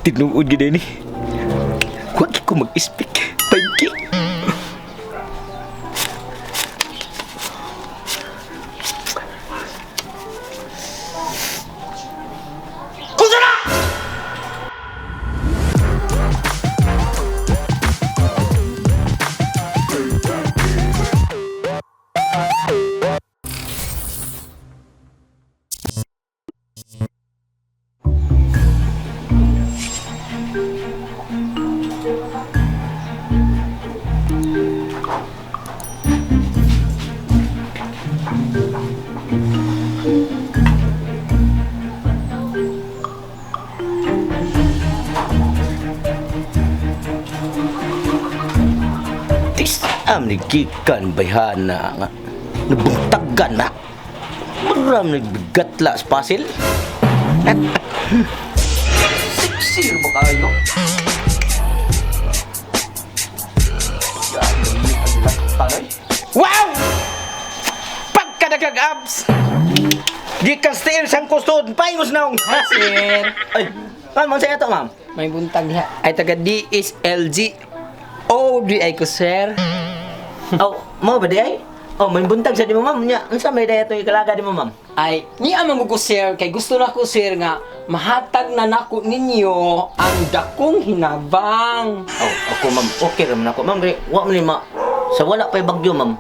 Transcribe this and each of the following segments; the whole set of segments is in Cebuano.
Tinuod gid ni. Huwag ko mag-speak. 5K. Tis am ni gikan bayhana nga. Nabungtagan na. Maram nagbigatla sa pasil. Sexy ba kayo? Wow! Pagkadagag abs! Gikan steel sang kusod, payos na. Sir, Ay, ma'am, sa ito, ma'am. may buntag diha. Ay taga DSLG. O di ay ko sir. Oh, mo ba di ay? Oh, may buntag sa di mo, ma'am. Nya, unsa may daya itong ikalaga di mo, ma'am? Ay ni amang ko sir kay gusto na ko sir nga mahatag na nako ninyo ang dakong hinabang. Oh, ako ma'am, okay ra man ako. Ma'am, kay wa man ni ma sa wala pa'y bagyo, ma'am.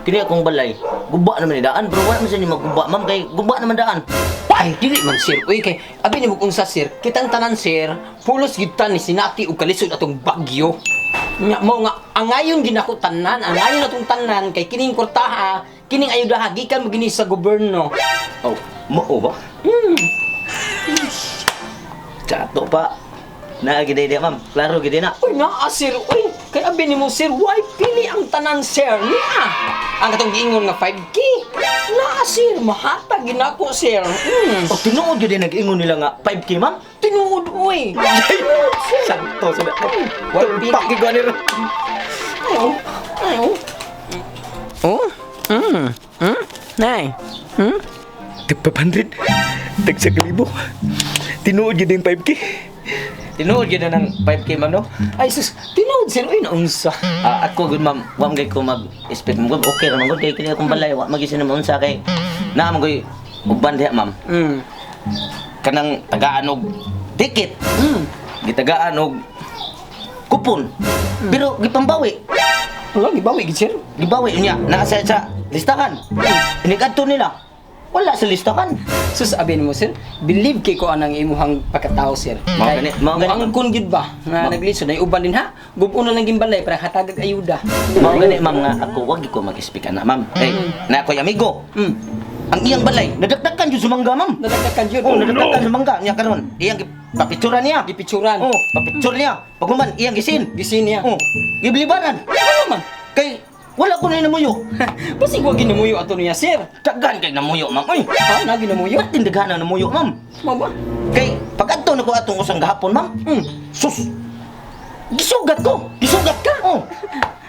Kini akong balay. Guba naman ni daan, pero wala man sa ni maguba, ma'am, kay guba naman daan. Ay dili man sir. Uy kay abi nimo kung sa sir, kitang tanan sir, pulos gid ta ni sinati og kalisod atong bagyo. Nya mo nga angayon ginako tanan, angayon atong tanan kay kining kwartaha, kining ayudaha gikan mo gini sa gobyerno. Oh, mao ba? Chato pa. Naa gid di, ma'am. Klaro gid na. Uy, naa, sir. Uy, kay abi nimo sir, why pili ang tanan, sir? Niya. Ang katong giingon nga 5K. Naa, sir. Mahatag ginako, sir. Oh, tinuod gid nag-ingon nila nga 5K, ma'am. Tinuod, uy. Santo sa Why pili? Tulpak gid ni. Ayaw. Ayaw. Oh? Nay. Tag 500. Tag sa kalibo. Tinuod gid yung 5K. Tinuod gid na ng 5K, ma'am, no? Ay, sus. Tinuod, sir. Uy, naunsa. Ah, ako gud ma'am, wa man gay ko mag-expect mo. Okay ra man gud kay kini akong balay, wa magisin naman unsa kay naa man goy uban diha ma'am. Kanang tagaan og ticket. Gitagaan og kupon. Pero gipambawi. Wala, gibawi, gid, sir. Gibawi niya naa sa listahan. Inigadto nila. Wala sa listahan. Sus, abi nimo, sir. Believe kay ko anang imuhang pagkatao, sir. Mao gani, mao gani. Angkon gid ba? Nga naglisod ay uban din ha. Gubuon na lang gimbalay para hatagag ayuda. Mao gani ma'am nga ako wag gyud ko mag-speak ana ma'am. Kay na ako'y amigo. Ang iyang balay nadagdagan jud sumangga ma'am. Nadagdagan jud. Oh, nadagdagan sumangga niya karon. Iyang papicturan niya. Gipicturan. Oh, papicture niya. Paghuman iyang gisin. Gisin niya. Oh, giblibanan. Ano man? Kay wala ko na namuyo. Basig wa ginamuyo ato niya, sir. Daghan kay namuyo, ma'am. Uy, Ha, na ginamuyo? ba't tindaghan na namuyo, ma'am? Mao ba? Kay pag adto na ko atong usang gahapon, ma'am. Sus. Gisugat ko. Gisugat ka. Oh.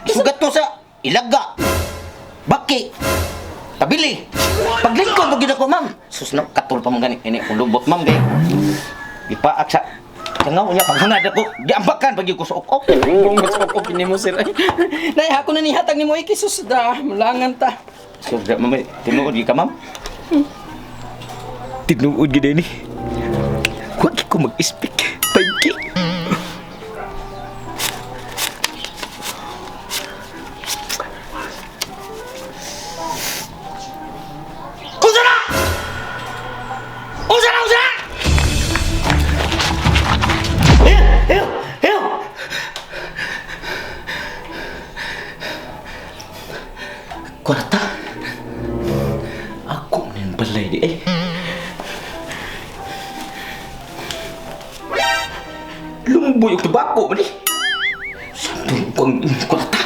Gisugat ko sa Ilaga. Baki. Tabili. Paglingkod mo gid ako, ma'am. Sus na katul pa man gani ini akong lubot, ma'am kay. Gipaak sa kangaw niya paghangad ako. Giambakan pag ko sa ok. Kung mas ok nimo sir. Nay, ako na nihatag nimo iki sus da, mulangan ta. So, di, ma'am, tinuod gid ka, ma'am? Tinuod gid ni. Huwag ko mag-speak. 5K. Unsa na? Unsa na, unsa na? Eh, eh, eh. Kwarta. Ako na yung balay di eh. Lumboy yung tabako man eh. Saan ko ang kwarta?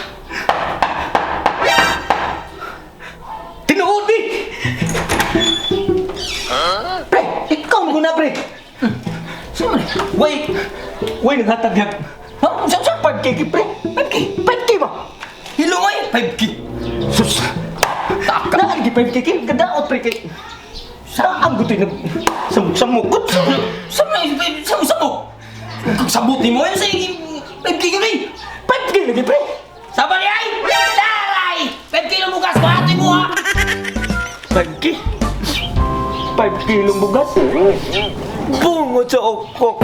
Tinuod eh! Pre, ikaw mo na pre! Sino man? Wait! Wait, naghatag niya. Ha? Unsa unsa? 5K ki, pre! 5K. 5K ba? Hilo ay. 5K! Sus! Taka. Naan ki 5K ki? Kadaot pre kay... Saan ko ito nag... Samukot? Sa may sa sa mo. Sabot ni mo yun sa 5K yun eh. 5K lagi, pre. Sama ni ay! Taray! 5K ng bugas ko, atoy mo ha! 5K? 5 kilong bugas? Bungo sa okok.